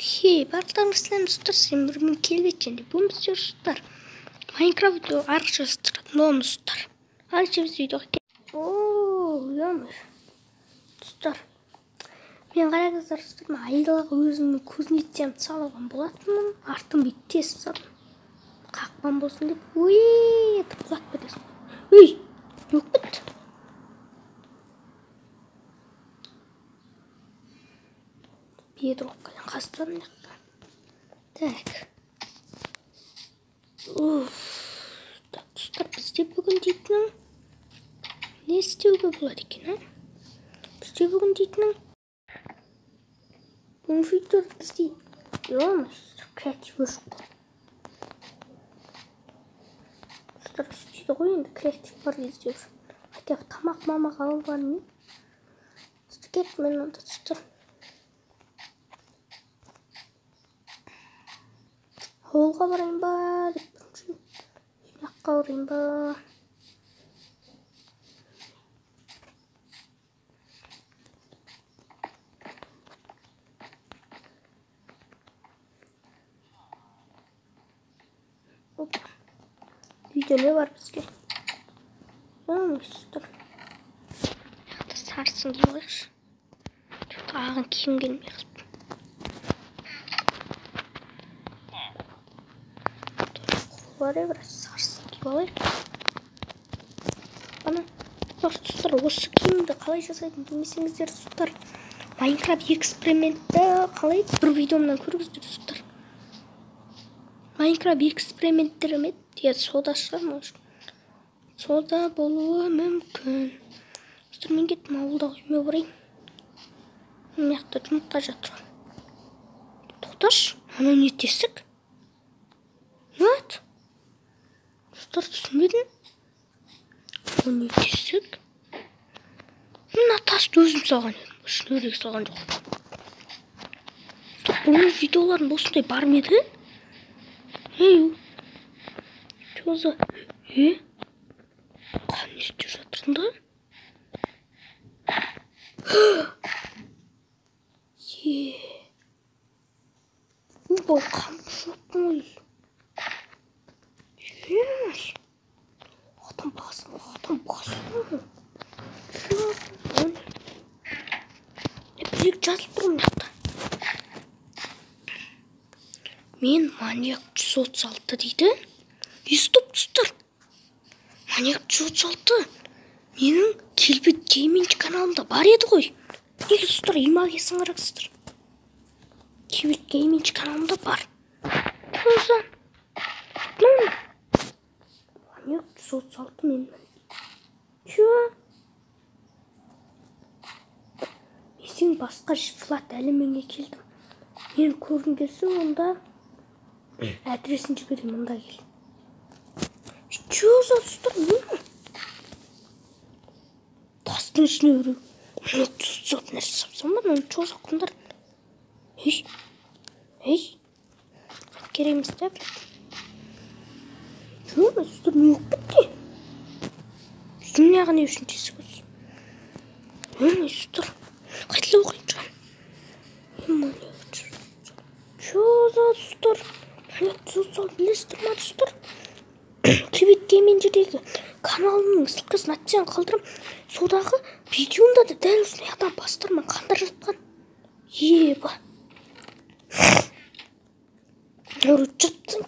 Хей, барлықтарыңызға сәлем достар, сіздермен мен Келбет және бүгін біздер достар Майнкрафт видео арқылы жасап достар. Ал біз видеоға о, өмір. Достар, мен қараңыздар достар, мен айдалаға өзімнің кузнецемді салған болатынмын. Артын бүйтіп тесіп салдым. Қақпан болсын деп, ой, етіп құлап кетесің. Үй, не болып кетті? Бедроққадан қастадым жақта. Так. Уф. Так, достар, бізде бүгін дейтінің не істеуге болады екен, а? Бізде бүгін дейтінің бүгін видеода бізде креатив өшіп қалды. Достар, істейді ғой енді креатив бар кезде. Хотя бы тамақ мамақ алып бар не? Кеттім мен онда достар. Ауылға барайын ба деп бірінші жаққа барайын ба. Опа. Үйде не бар бізге? Достар. Сарысын киіп алайықшы. Ағын киім келмей қалыпты. Біраз сарысын киіп алайық. Ана, достар, осы киімді қалай жасайтынын білмесеңіздер, достар, Майнкрафт экспериментті қалай бір видеомнан көріңіздер, достар. Майнкрафт эксперименттер ме? Иә, сода шығар, может. Сода болуы мүмкін. Достар, мен кеттім ауылдағы үйіме барайын. Мына жақта жұмыртқа жатыр. Тоқташы, анау не тесік? Вот. Достар, түсінбедім. Ол не тесік? Мына тасты өзім салған едім. Шнурик салған жоқ. Бұның видеоларында осындай бар ма еді? Ей, чё за... Е? Қан не істеп жатырсың да? Е. Бұл қан жоқтың ғой. Еш. Адам басы, адам басы. Бір жазылып тұр мына жақта. Мен маньяк 136 дейді. И стоп, достар. Маньяк 136. Менің Келбет гейминг каналымда бар еді ғой. Неге достар, имагесін қараңыздар. Келбет гейминг каналымда бар. Сосын маньяк 136 мен. Чё? Мен сен басқа флат әлеміңе келдім. Мен көргім келсе, онда адресін жіберейін, мында кел. Чё за достар, не? Тастың ішіне біреу маньяк 136 нәрсе сапсам ба? Мынаны чё за құндар? Ей, ей, керек емес та, блядь. Чё, достар, не болып кетті? Үстімнен ағы не үшін тесік осы? Ой, достар, қайталап оқиыншы. Чё за достар? Маньяк 136 білесіздер ма, достар? Келбет геймингдегі каналымның ссылкасын аттен қалдырам. Содағы видеомда да дәл осындай адам бастырман қандар жатқан. Еба. Жыртсам.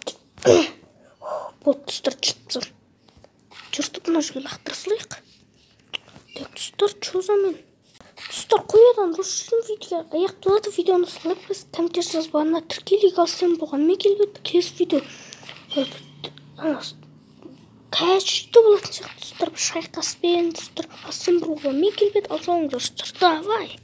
Болды, достар, жыртсам. Жыртып мына жерге лақтыра салайық. Так, достар, чё за мен? Достар, қоядан осы видео аяқталады. Видеоны лайк басып, комментарий жазып, арна тіркеліп алсам болған. Мен Келбет, келесі видео кәшті болатын сияқты, достар, бір шайқаспен, достар, алсам болған. Мен Келбет, алсаңыздар, достар, давай.